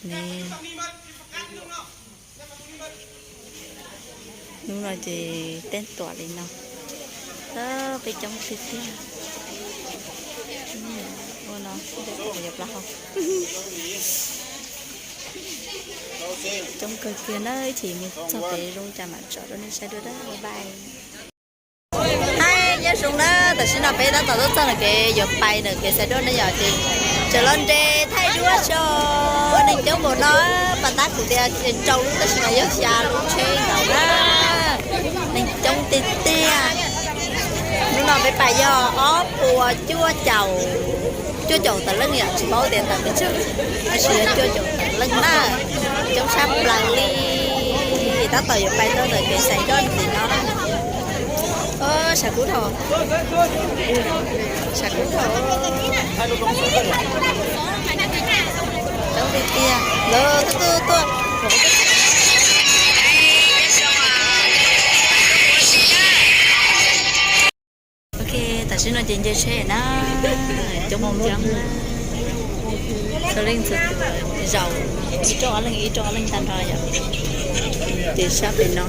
Hnub no ces teeb tuam li no, peb coob tiag tiag. Ua no, coob kawg kiag na, ib chim mus txog pem zoo cas mam tso rau nej saib dua, bye bye. Hais nyob zoo na, tam sim no peb tab tom tuaj txog ntawm kev yuav pais ntawm kev xaiv duab ne yom, ces tseem los nres thaij duab tso. Neeg coob npaum no, pas tab kuv tias nrau lub tab sis mas yog xya lub tsheb nkaus na. Neeg coob tiag tiag. Hnub no peb pais yog ob puas cuaj caum, cuaj caum tawm leej yom, tsis paub tias tawm pes tsawg, tab sis yog cuaj caum tawm leej na. Coob tshaj plaws li. Tab tom yuav pais rau ntawm kev xaiv duab ntawm no na. Sav kub dhau, sav kub dhau. Coob tiag tiag, lawv tuaj tuaj tuaj. Ok, tam sim no ces nce tsheb na, coob coob na. Txhua leej txhua tus zaum ib rooj ob leeg ib rooj ob leeg tag nrho yom. Ces sab pem no,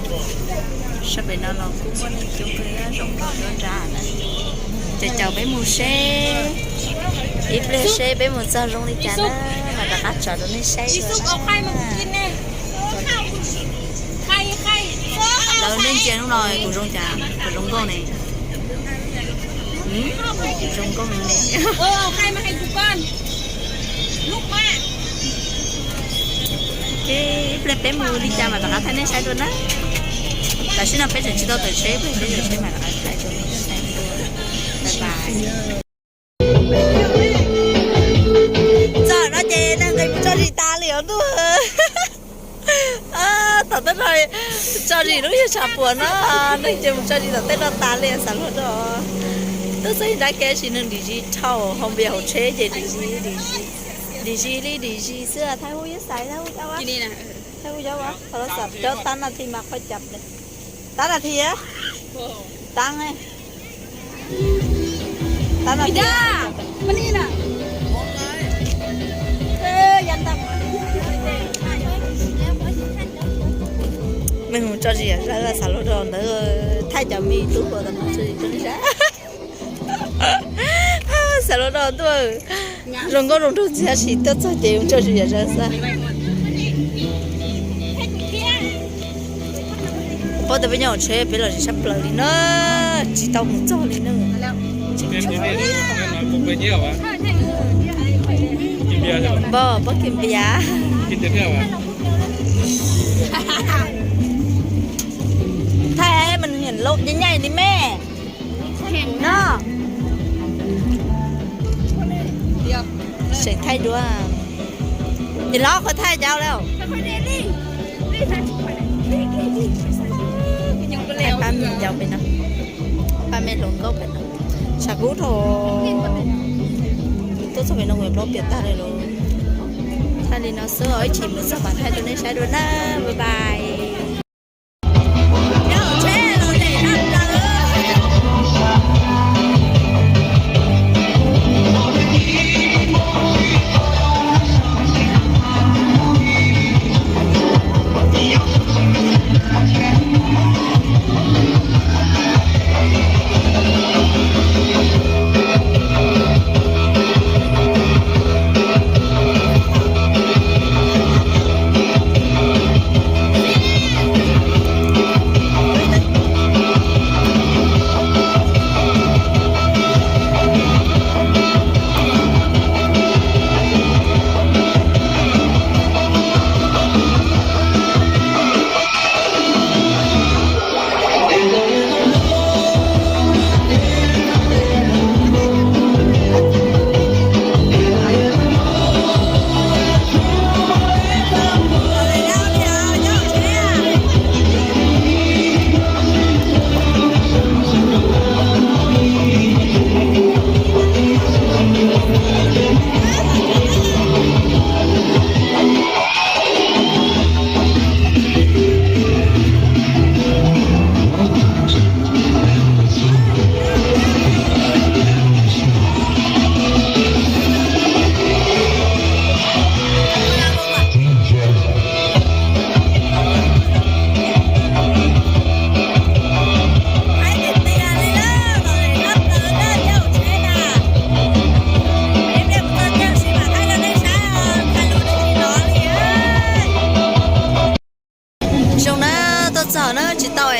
sab pem no los kuj muaj neeg coob kawg, zoo nkauj nruab nrab na. Ces caum peb mus seb, ib pliag seb peb mus txog zoo li cas na, mam rov qab tso rau nej saib dua na. Lawv nej ntsia hnub no kuv zoo cas, kuv zoo nkauj ne? Zoo nkauj ne. Ib pliag peb mus li cas mam rov qab thaij nej saib dua na. Tam sim no peb tseem tsis tau tawm tsheb, peb tseem tsis tau tawm tsheb mas rov qab thaij rau nej saib dua. Bye bye. Txog no ces neeg nqis mus tso zis tas li os ntuj. Tom tej no tso zis lub yog tshav puas no, neeg ces mus tso zis tom tej no tas li xav luag rau. Tuaj txog ib nrab kev sis neeg dim zis dhau, hauv npias hauv tsheb ces dim zis, dim zis li dim zis xwb. Thaij hu yub xaiv, thaij hu yub, thaij hu yub, qhov los xam cov tab nas thi mas qhov cas. Tab nas thi, tab, tab nas thi. Neeg mus tso zis yam zawv, xav luag rau ntawd, thaij cov me tub hluas tom no tso zis rau nej saib. Xav luag rau ntuj, zoo nkauj zoo nraug ntxiag tab sis tuaj txog ces mus tso zis yam zawv xwb. Paub tias peb nyob hauv tsheb peb los zis tshaj plaws li na, tsis tau mus txog li na. Npog, pob kws npias. Thaij mas nws nyiam lub nyaij nyaij li me. No. Seem thaij duab. Ces los qhov thaij cas lawm. Pab me nyuam pem no, pab me hluas nkauj pem no. Tshav kub dhau. Tuaj txog pem no kuv plaub piam tag li lawm. Thaij li no xwb os, ib chim mus txog mam thaij rau nej saib dua na. Bye bye.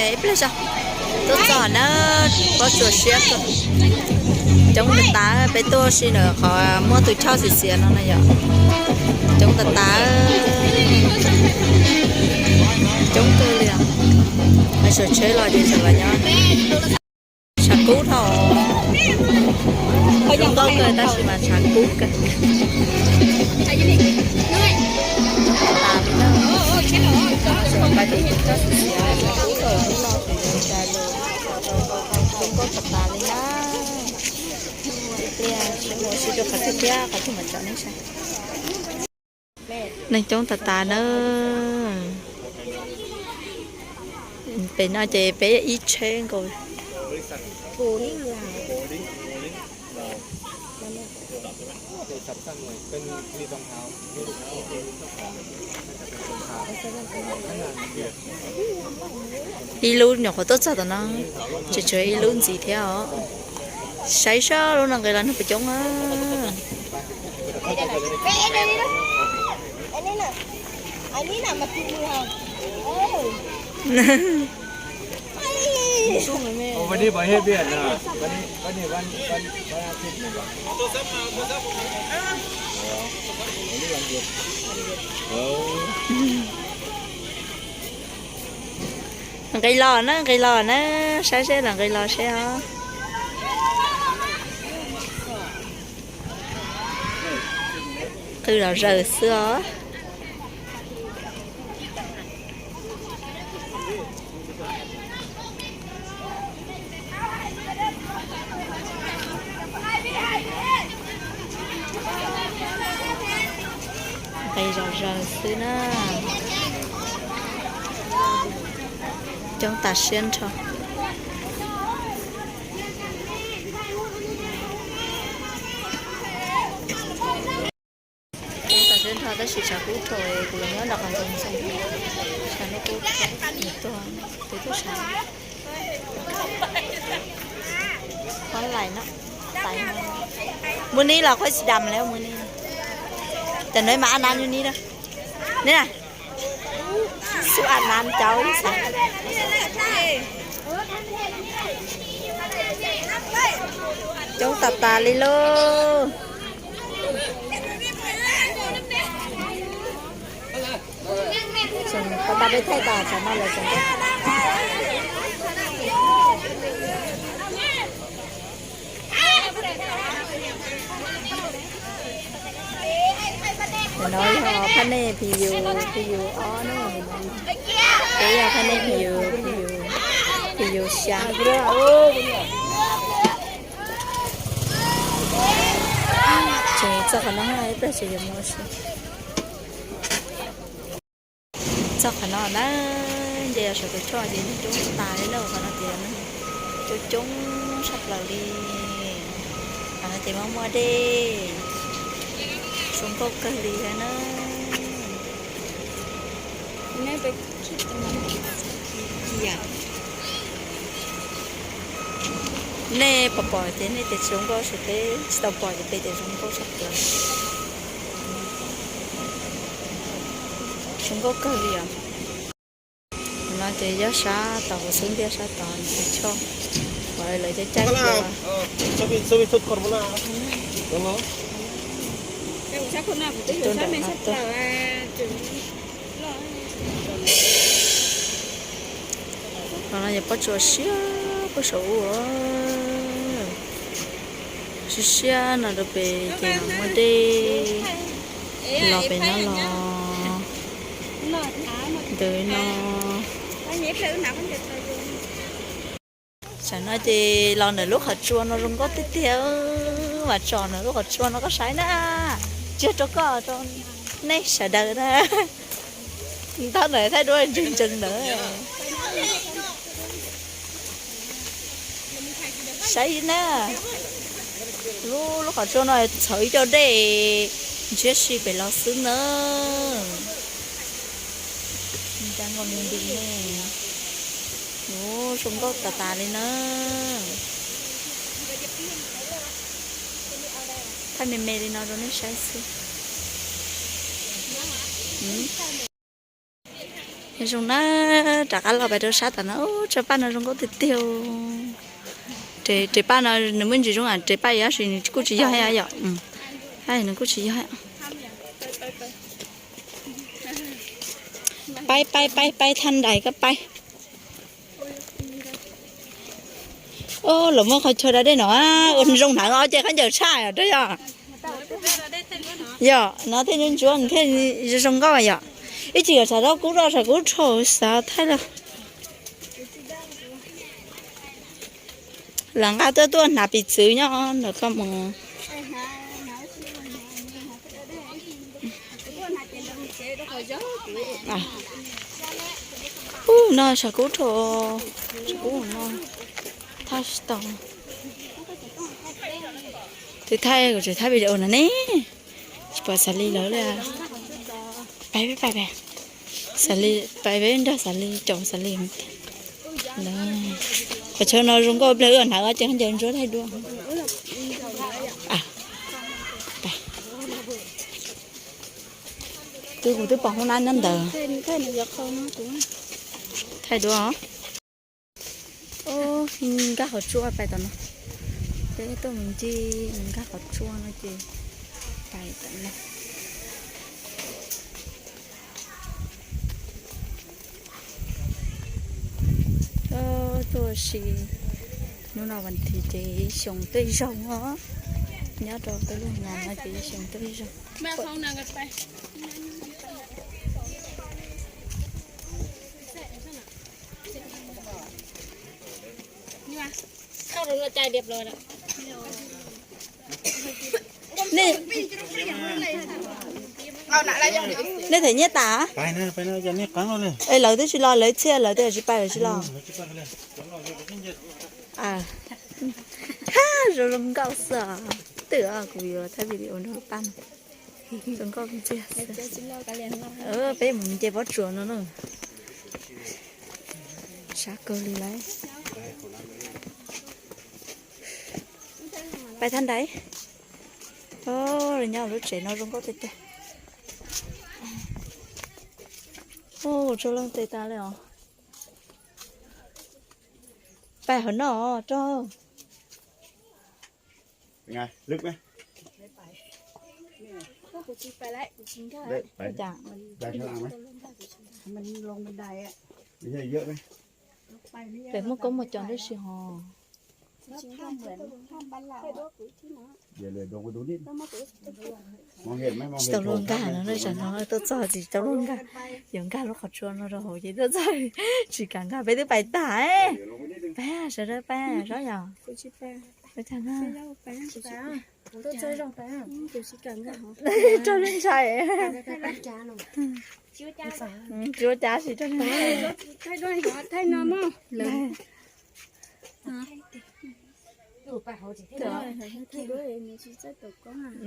Ib pliag tso, tuaj txog na, pob tsuas siab kawg. Coob tas tas, peb tuaj si ntawm qhov muaj tus choj xiav xiav no na yom. Coob tas tas, coob kawg li os. Lawv sawv tsheb los ces sawv los nyob. Tshav kub dhau, zoo nkauj kawg tab sis mas tshav kub kawg. Coob tas tas li na. Sawv los pab tus choj xiav xiav, tshav kub kawg, hnub no ces zoo nkauj tas tas li na. Ib pliag sib mus sib rau qhov twg thiab qhov twg mam tsom nej saib. Neeg coob tas tas na. Pem no ces peb ib tsheb nkaus. Ib lub nyuam qhuav tuaj txog tom no, tseem tshuav ib lub ntxiv thiab os. Saib seb lub no nqis los neeg puas coob a. Nqis los na, nqis los na, saib seb los nqis los seb os. Qw los zaws xwb os. Nqis los zaws xwb na. Coob tas siab nrho. Coob tas siab nrho tab sis tshav kub dhau, kuv los nyob nram qhov ntoo ntxoo, tshav no kub dhau, tuag, kuv tuaj tshav. Qhob lais no, tais no. Mus ni los qhov tsis dam lawm mus ni. Cov no mas a nab ni na. Ni na. Xub a nab cauv xav. Coob tas tas li lauj. Tseem tas tas peb thaij tas tsam no lawv tseem. Ntawm no yog phaj nej Pi Yus, Pi Yus ob ne. Peb yog phaj nej Pi Yus, Pi Yus, Pi Yus xya. Tseem txog qhov no ib pliag tseem yuav mus ua si. Txog qhov no na, nce los saum tus choj ces neeg coob tas li na, qhov no ces neeg coob coob tshaj plaws li. Qhov no ces muaj muaj dej, zoo nkauj kawg li thiab na. Nej pom pom ces nej tias tsis zoo nkauj, peb tsis tau pom ces peb tias zoo nkauj tshaj plaws. Zoo nkauj kawg li os. No ces yog sab tod, kuv xub ntiag sab tod tus choj uas lawv caij caij tua. Tua nram no tuaj. Qhov no yog pob tsuas siab puag saum ub. Siab siab no rau pem ces muaj dej los pem no los ntawm no. Tsam no ces los ntawm lub qhov tsua no zoo nkauj tiag tiag, mas tsom ntawm lub qhov tsua no koj saib na, tsis yog rau koj, rau nej sawv daws na. Ntab ntawd thaij duab ntseeg ntseeg ntawd. Saib na, lub lub qhov tsua no txhawv ib co dej ntshiab si pem los xwb na. Zoo nkauj tas tas li na. Thaij me me li no rau nej saib xwb. Zoo na, rov qab los pais rau sab tom no, ub, tsob paj no zoo nkauj tiag tiag. Tes paj no nws muaj ntsis zoo, tes paj ib yam sis nws kuj tsis yog thiab yom. Nws kuj tsis yog. Paib paib paib paib thaj nraim koj paib. Ub, los muaj qhov chaw da dej no, ua zoo hnav ob ce khaub ncaws tshaj rau yom. Yog no thiaj ntsuab thiaj zoo nkauj yom. Ib chim kom tshav zaub kub roj tshav kub rho xav thaij los. Lawv nqa tuaj tuaj hnav piv txwv nyob ntawm koj mus. Ub, no tshav kub rho, tshav kub no thaij tsis tau. Twb thaij kuv tseem thaij video no ne, tsis pom Xav Lis lawv li. Pais pais pais, Xav Lis pais peb nrog Xav Lis caum Xav Lis. Qhov chaw no zoo nkauj plig, wb hnav ob ce khaub ncaws ntsuab thaij duab. Twb kuv twb pom hoob nab nyob ntawd. Thaij duab. Nkag qhov tsua pais tom no. Peb tuaj mus ncig nkag qhov tsua no ces pais tom no. Tuaj si hnub no vas thiv ces xyoo tuaj zoo os. Nyob rau peb lub no ces xyoo tuaj zoo. Nej them nyiaj tas? Es lawv twb tsis los, lawv txhiaj lawv twb tsis pais lawv tsis los. Zoo zoo nkauj xwb os. Twb kuv yuav thaij video nrog lub paj no. Zoo nkauj ntxiag xwb. Peb mus nce pob tsuas no na. Sab kawg li lawm. Pais thaj nraim. Nyob lub tsev no zoo nkauj tiag tiag. Ub, tsaug leej tes tas li os. Pais hauv no rau. Pem muaj koob muaj coo tib si hos. Tsis tau luag nkag no, tsam no tuaj txog tsis tau luag nkag. Yuav nkag lub qhov tsua no rau hauv ces tuaj txog tsis kam nkag, peb twb pais tag. Pab sawv daws pab zov yom. Rau lub ntshai. Tsis ua cas tsis rau lub ntshai.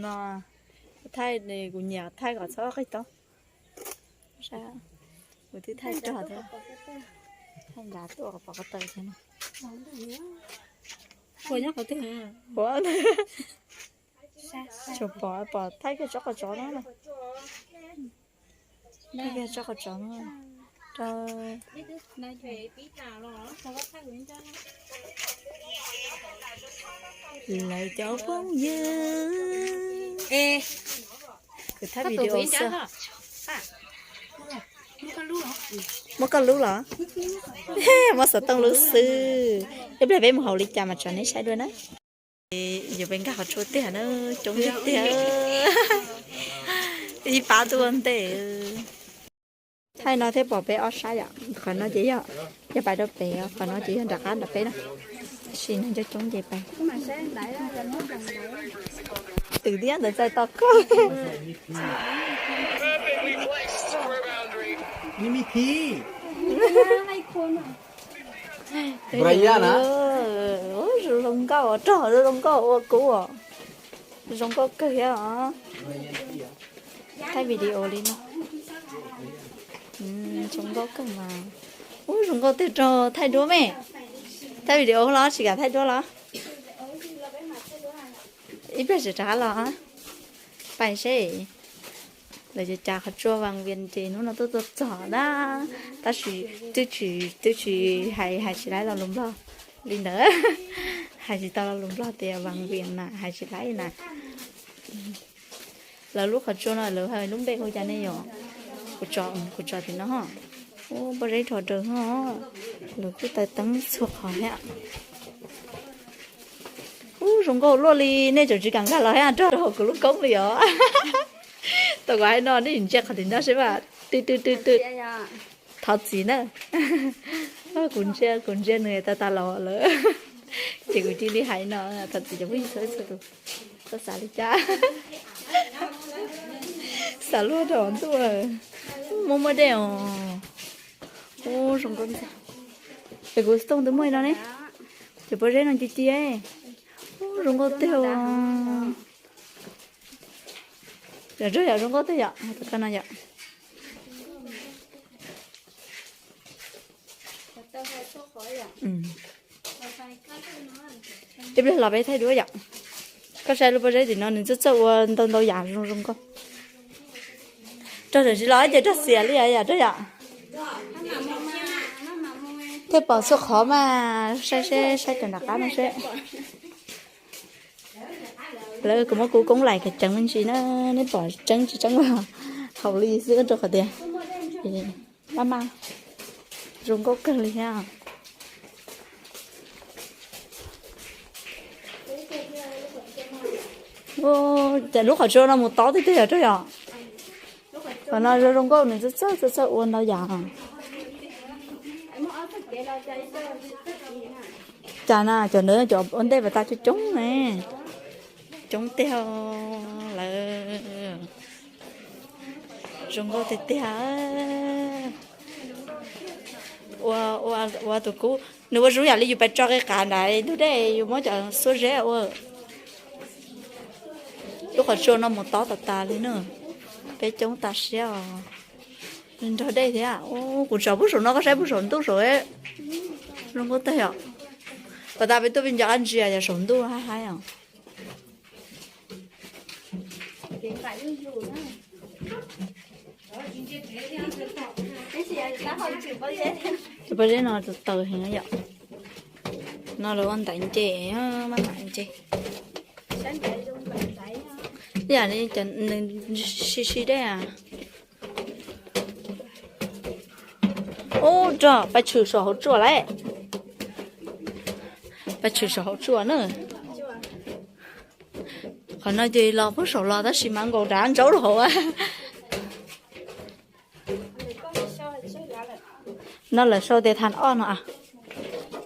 No, thaij, kuv nyiam thaij kom txhob qig tau. Kuv twb thaij rog thiab, thaij nrad tuaj pom ko taw thiab no. Tsuas pom, pom thaij kiag tsob qhov tsov no. Thaij kiag tsob qhov tsov no rau lawv cov phooj ywg. Kuv thaij video xwb. Muab koj lub los? Muab xov tooj lub xwb. Ib pliag peb mus hauv li cas mas tso nej saib dua na. Yuav peb nkag qhov tsua tiag na, coob tiag tiag. Ib pab tuaj ua ntej. Thaij no thiaj pom peb ob sab yom. Qhov no ces yog, yog pais rau pem, qhov no ces yog nram qab nram peb na. Tab sis neeg coob coob ces pais. Twm thiab ntawd txais tos koj. Zoo nkauj, rog zoo nkauj ua kub os. Zoo nkauj kawg thiab os. Thaij video li no. Zoo nkauj kawg mas. Ub, zoo nkauj tiag, rog thaij duab me. Thaij video los tsis kam thaij duab los? Ib pliag tseem rov qab los. Pais seb. Lawv cov cas qhov tsua Vas Vias ces hnub no tuaj tuaj txog na, tab sis twb tsis, twb tsis hais, hais tsis laib lo lus Nplog li ntawd. Hais tsis tau lo lus Nplog tias Vas Vias na, hais tsis laib na. Lawv lub qhov tsua no lawv hais lub npe hu cas ne yom? Kuv tso, kuv tso tim no. Ub, pob zeb rho raws ho. Lawv kuj taws teeb txhua qhov thiab. Ub, zoo nkauj luaj li, nej tseem tsis kam nkag los thiab, rau hauv kuv lub koob li os. Tau kuv hais no nej ntsia qhov tim no seb mas, tw tw tw tw. Thov txim na. Kuv ntsia, kuv ntsia nws tas tas los lawm. Ces kuv cia li hais no, thov txim cov phooj ywg txhua txhua tus. Koj xav li cas? Xav luaj rau ntuj. Muaj muaj dej os. Ub, zoo nkauj ntxawg. Es kuv xov tooj twb muaj li no ne. Ces pob zeb no ci ci. Ub, zoo nkauj tiag. Yog zoo nkauj tiag yom, tus koj no yom. Ib pliag los peb thaij duab yom. Koj saib lub pob zeb tim no nws txawj txawj ua ntau ntau yam zoo zoo nkauj. Rog tseem tsis los ces rog xiam li yom, rog yom. Thiaj pom txhua qhov mas saib seb, saib cov nram qab no seb. Lawv kuv muab kuv koob laim kom ceev me ntsis na, neb pom tseeb tsis tseeb los haus li xwb rau qhov tias maj mam zoo nkauj kawg li thiab. Ces lub qhov tsua no mus tob tiag tiag yom, rog yom. Qhov no zoo zoo nkauj, nws txawj txawj txawj txawj ua ntau yam. Cas na, cov ntawd cov ua ntej pas tas coob coob ne. Coob tiag lawm. Zoo nkauj tiag tiag. Ua, ua, ua tus kub nws ua zoo yam li yus pais tso qe qav nrad ntug dej yus muab cov xuab zeb ua. Lub qhov tsua no mus tob tas tas li na. Peb coob tas siab os. Nrog dej thiab. Kuv tso pub saum no koj saib pub saum ntuj saum. Zoo nkauj tiag yom. Pas tas peb tuaj peb nco qab ntsia yog saum ntuj haib haib os. Cov pob zeb no tawv heev yom. No lawv ua ntaiv nce, maj mam nce. Ib yam li cov nws sib sib dej. Ub, rog, pais tshwm saum hauv tsua lawm. Pais tshwm saum hauv tsua na. Qhov no ces los pub saum los tab sis mas nkaus rov ntsaub rau hauv. No lawv sau tias thas ob no,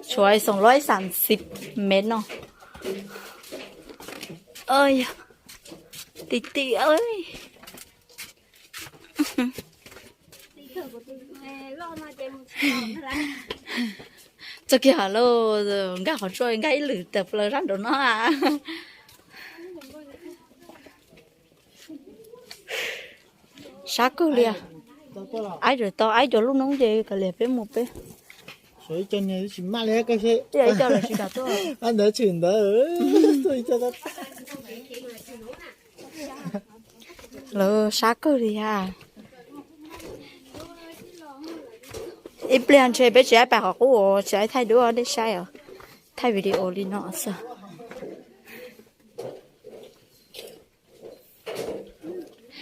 tshuav xoom loib xam xib mev no. Yog ti ti. Txog kiag hov lauj, nkag qhov tsua nkag ib lwm tawm plaws sab nraud no. Sab kawg li. Aib tau, aib cov lub noob ces kav liam peb mus peb. Ib co los tsis kam tuaj. Ntawd tshwm ntawd. Lawv sab kawg li a. Ib pliag ntshe peb tsis aib pais qhov qub, tsis aib thaij duab dej saib os. Thaij video li no xwb.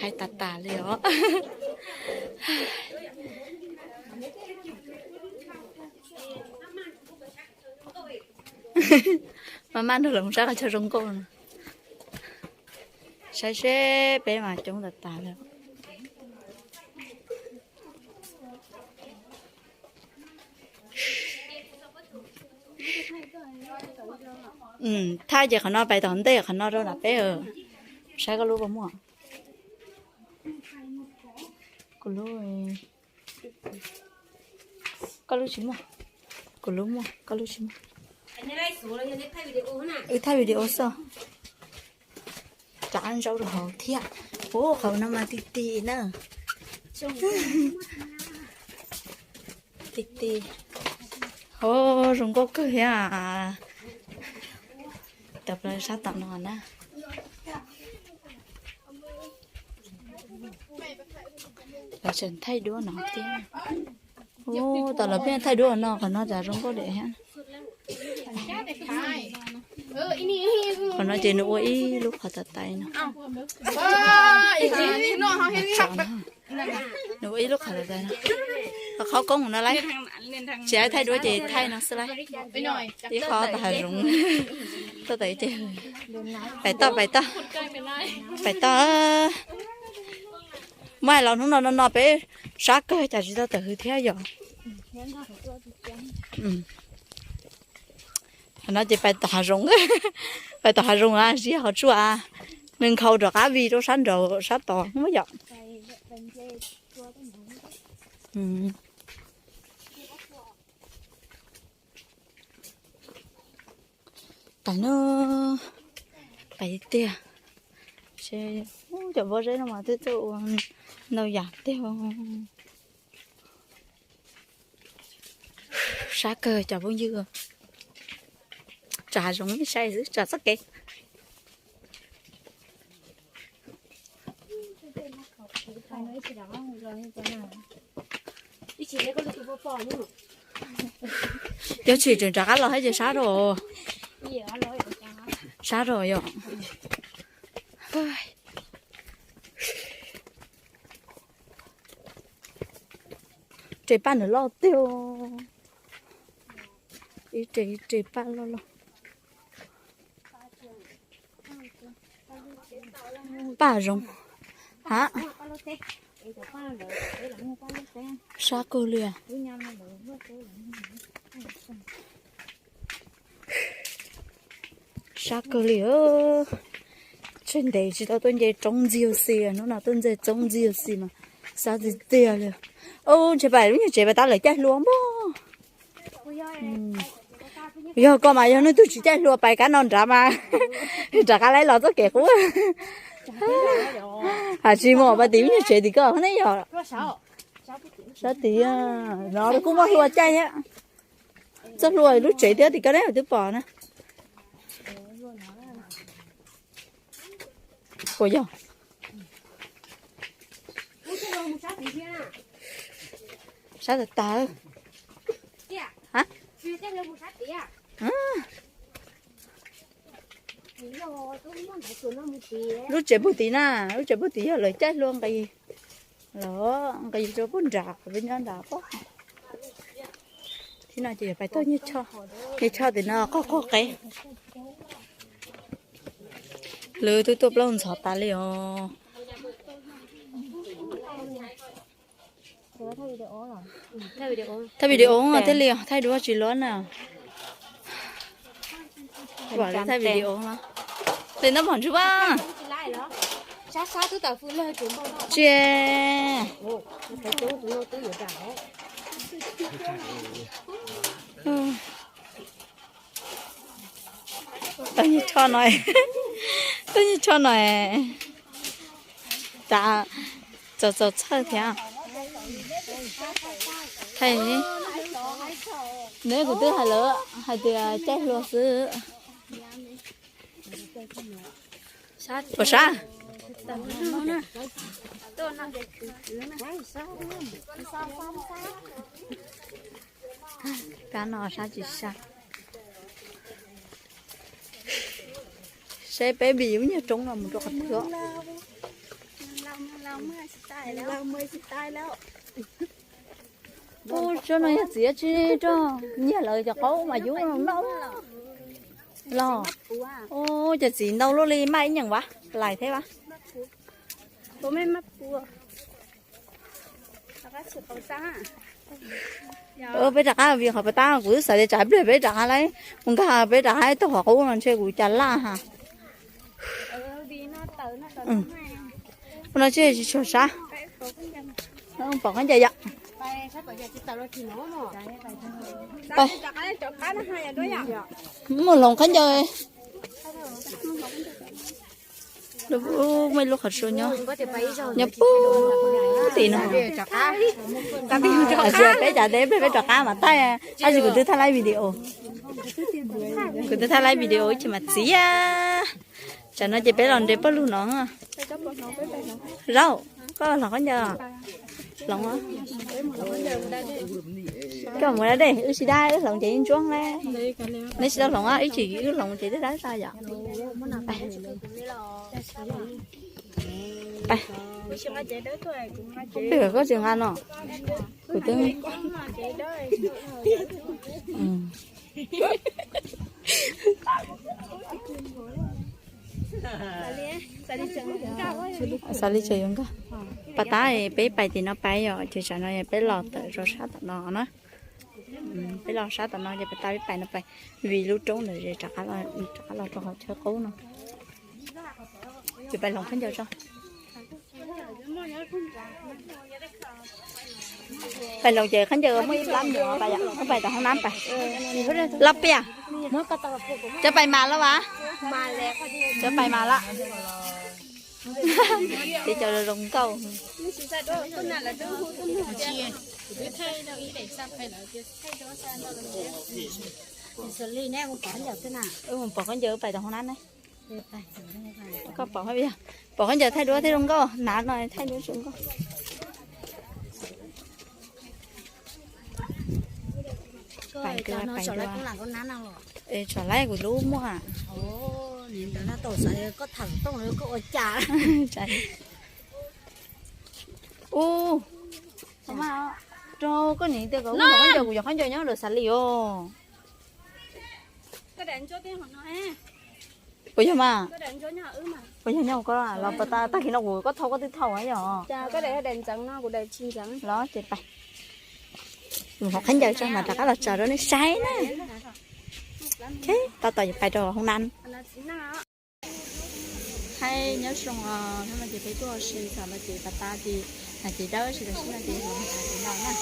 Haib tas tas li os. Maj mam nrog lawv mus saib qhov chaw zoo nkauj no. Saib seb peb mas coob tas tas li. Thaij ces qhov no pais tom ntej qhov no rau nram peb. Saib koj lub puas muaj. Kuv lub, koj lub tsis muaj. Kuv lub muaj, koj lub tsis muaj. Wb thaij video xwb. Rov zaub rau hauv thiab. Ub, qhov no mas ti ti na. Ti ti. Ub, zoo nkauj kawg thiab. Tawm plaws sab tom no na. Lawv tseem thaij duab no thiab. Ub, tam lawv pheej thaij duab no, qhov no cas zoo nkauj diam thiab. Qhov no ces nws ua ib lub qhov tav tais no. Nws ua ib lub qhov tav tais no. Qhov koob no lawm. Tsis thaij duab ces thaij no xwb lawm. Ib qho tau hav zoov. Tuaj tau ib ce. Pais toj, pais toj. Pais toj. Muab hais los hnub no no no peb sab kawg cas tsis tau tawm hws thiab yom. Qhov no ces pais tom hav zoov, pais tom hav zoov a, ziag qhov tsua a, nws nkhaus rov qab vig rau sab nraud sab tod muab yom. Tam no pais tiag, cov pob zeb no mas twb tuaj ua ntau yam tiag. Sab kawg cov phooj ywg, tsav hav zoov saib xwb, tsav txoj kev. Cov tshim tseem rov qab los thiab ces sab rau, sab rau yom. Res paj nws loj tiag, ib res ib res paj loj loj. Paj zoov, ha, sab kawg li. Sab kawg li. Tseg ntev tsis tau tuaj nce roob ntxiag xis, hnub no tuaj nce roob ntxiag xis mas sab tiag tiag li. Ub, ntshe pais lub nyuag tsev pais tab lawv caij hlua npog. Yog koj mas yog nej tug tsis caij hlua pais kab no nrad mas rov qab lais los txoj kev qub. Hais tsis mus pais tim lub nyuag tsev tim koj ne yog. Sab tid no kuj muaj hlua caij thiab. Txoj hlua lub tsev thiab tim koj ne twb pom na. Puas yog? Sab tag tag. Lub tsev puag tid na, lub tsev puag tid yog lawv caij hlua nqis, los nqis rau puag nrad, peb nyob nrad pob. Thib no ces yuav pais toj nyiaj choj, nyiaj choj tim no qog qog qev. Lawv twb tuaj plaub ntxhov tas li os. Thaij video thiaj li thaij duab tsis luab na. Thaij video no. Tes ntab mom ntswg vaj. Tsis. Tau nyiaj tsho no, tau nyiaj tsho no. Txaus txaus txhawj thiab. Neb kuv twb hais lawm hais tias caij hlua xwb. Puas sab? Kab no sab tsis sab. Saib peb vim lub nyuag roob no mus rau qhov twg. Ub, tsob no yog txiv tsis roj nyiag lawv cov qaub mas yub no noj los. Ub, cov txiv ntau luaj li, maj ib nyeem vas lais thiab vas. Peb rov qab vim qhov pas tab, kuv twb xav tias tsam ib pliag peb rov qab lawm mus nkag peb rov qab tau qhov qub no ntshe kuv cas laj ha. Ua no tsis tsis tshua sab. Pom khaub ncaws yom. Mus hloov khaub ncaws. Muaj ib lub qhov tsua nyob, nyob puag tim no. Peb cas teb peb rov qab mas taij, tab sis kuv twb thaij laib video, kuv twb thaij laib video ib chim mas txiv. Tsam no ces peb los nres paj lug no. Zaub, koj hloov khaub ncaws. Hloov. Koj mus da dej, wb tsis da, wb hloov ces yeej ntsuab na. Neb tsis tau hloov, ib chim wb hloov ces twb da tau yom. Peb kom koj tsis nqa no. Kuv twb xav li tseem yuav nkag. Pas tab peb pais tim no pais yom, ces tsam no peb los tawm rau sab tom no na. Peb los sab tom no ces pas tab peb pais no pais, vim lub roob ntawd rov qab los rau qhov chaw qub no. Ces pais hloov khaub ncaws tso. Pais hloov ces khaub ncaws muaj ib plab nyuam pais, pais tom hoob nab pais. Loj piaj. Cov pais mas lawm vas? Cov pais mas lawm. Ces cov zoo nkauj. Mus pom khaub ncaws pais tom hoob nab ne. Koj pom, pom khaub ncaws thaij duab thiab zoo nkauj, hnav no thaij duab zoo nkauj. Pais dua, pais dua. Tsom laib kuv lub muag. Ub, rau koj niam tias kom mus khaub ncaws, kuv cov khaub ncaws nyob lawm xav li os. Puas yog mas? Puas yog nyob koj los pas tag kis no kuv koj thau koj twb thau yom. Los ces pais. Mus hauv khaub ncaws tso mas rov qab los tso rau nej saib na. Tau tom yuav pais rau hoob nab. Thaij nyob zoo os, hnub no ces peb tuaj ua si txog no ces pas tas ces hnav cev dawb si, tam sim no ces hloov hnav cev no na.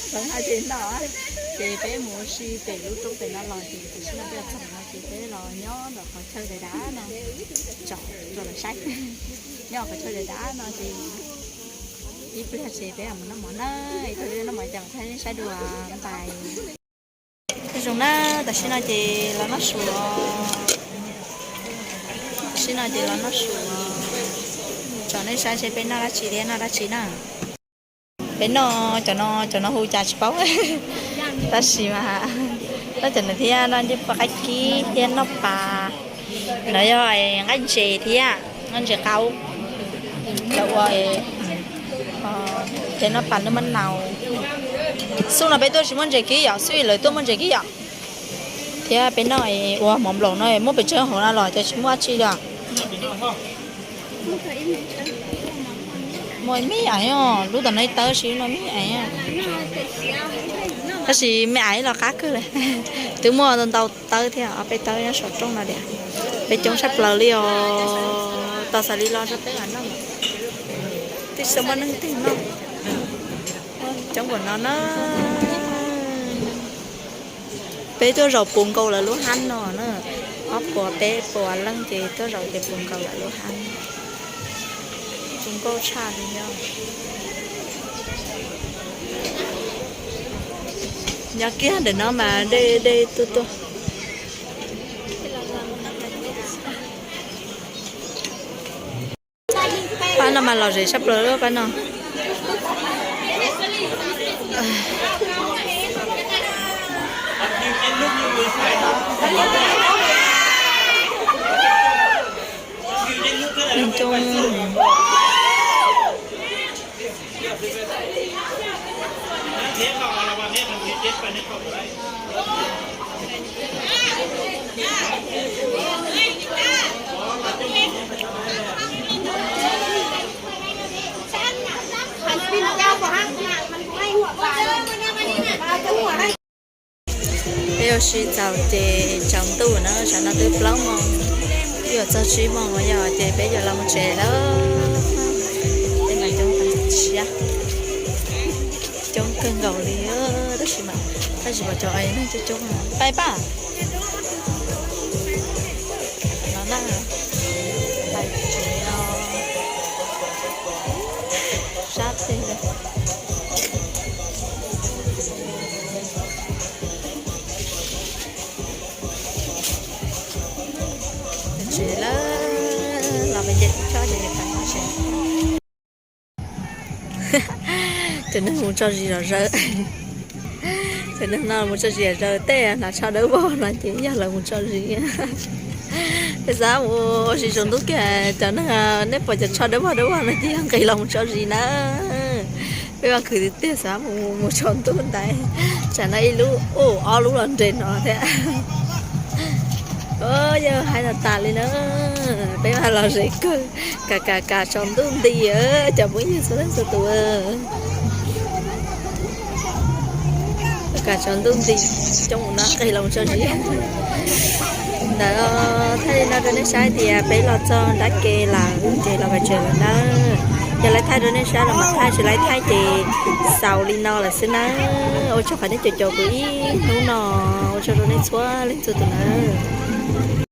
Hloov hnav cev no, ces peb mus ua si pem lub roob pem no los ces tam sim no peb txog no ces peb los nyob ntawm qhov chaw dav dav no, tsom rau lawv saib. Nyob qhov chaw dav dav no ces ib pliag ces peb mus noj mov na, ib pliag noj mov ces thaij saib dua npais. Zoo na, tam sim no ces los noj su, tam sim no ces los noj su, tsom nej saib seb peb noj dab tsi thiab noj dab tsi na. Peb noj cov no, cov no hu cas tsis paub, tab sis mas noj cov no thiab, noj ncej puag qaib kib thiab noj pas. No yog nqaij ntses thiab nqaij ntses qaub, lawv ua thiab noj pas noj mab nau. Xub no peb tuaj tsis muaj ntses kib yom, xub lawv tuaj muaj ntses kib yom. Thiab peb noj ua mov nplaum no muab pes tsawg hauv no los cov tsis muaj dab tsi li. Muaj me aiv os, lub tom no ib tawb, sis no me aiv. Tab sis me aiv los qab kawg li. Twb muaj ntau tawb thiab, ob peb tawb nyob saum rooj no tiag. Peb coob tshaj plaws li os, tos xav li los rau peb mam noj. Twb tsis muaj neeg twg noj. Coob npaum no na. Peb tuaj zaum puv nkaus lawv lub hab no na, ob puas peb puas leej ces tuaj zaum ces puv nkaus lawv lub hab. Zoo nkauj tshaj li os. Nyob kiag ntawm no mas dej dej tuaj tuaj. Pab no mas lom zem tshaj plaws pab no. Peb yuav sib txaus ces tsaus ntuj na, tsam no twb plaub moos, yuav txog tsib moos yog ces peb yuav los mus tsev lawm. Peb mas coob tas siab, coob kawg nkaus li, tab sis mas tab sis mas cov neeg coob coob pab pab. No na, sab teg li. Tsev lawm, los pem ces tsob ces pem tsev. Cov neeg mus tso zis zom zaws. Cov neeg no mus tso zis zom zaws, tej hnav tsho dawb vog no ces yog lawv mus tso zis. Peb xav mus ua si tsaus ntuj kiag, cov neeg, nej pom cov tsho dawb vog dawb vog no ces yog nqis los mus tso zis na. Peb vaj khwv tiag tiag xav mus mus tsaus ntuj ntawd, tsam no ib lub ub ob lub los nres no thiab. Yog hais tas tas li na, peb vaj los ze kawg, kam kam kam tsaus ntuj nti, cov phooj ywg txhua leej txhua tus. Kam tsaus ntuj nti, coj mus no nqis los tso zis. Ntawd thaij li no rau nej saib tias peb los txog nrab ke lawm ces los pes tsawg lawm nawb. Yog lawv thaij rau nej saib los mas thaij, tsis lawv thaij ces xaus li no lawm xwb nawb. Ua tsaug qhov nej caum caum kuv ib hnub no, ua tsaug rau nej txhua leej txhua tus nawb.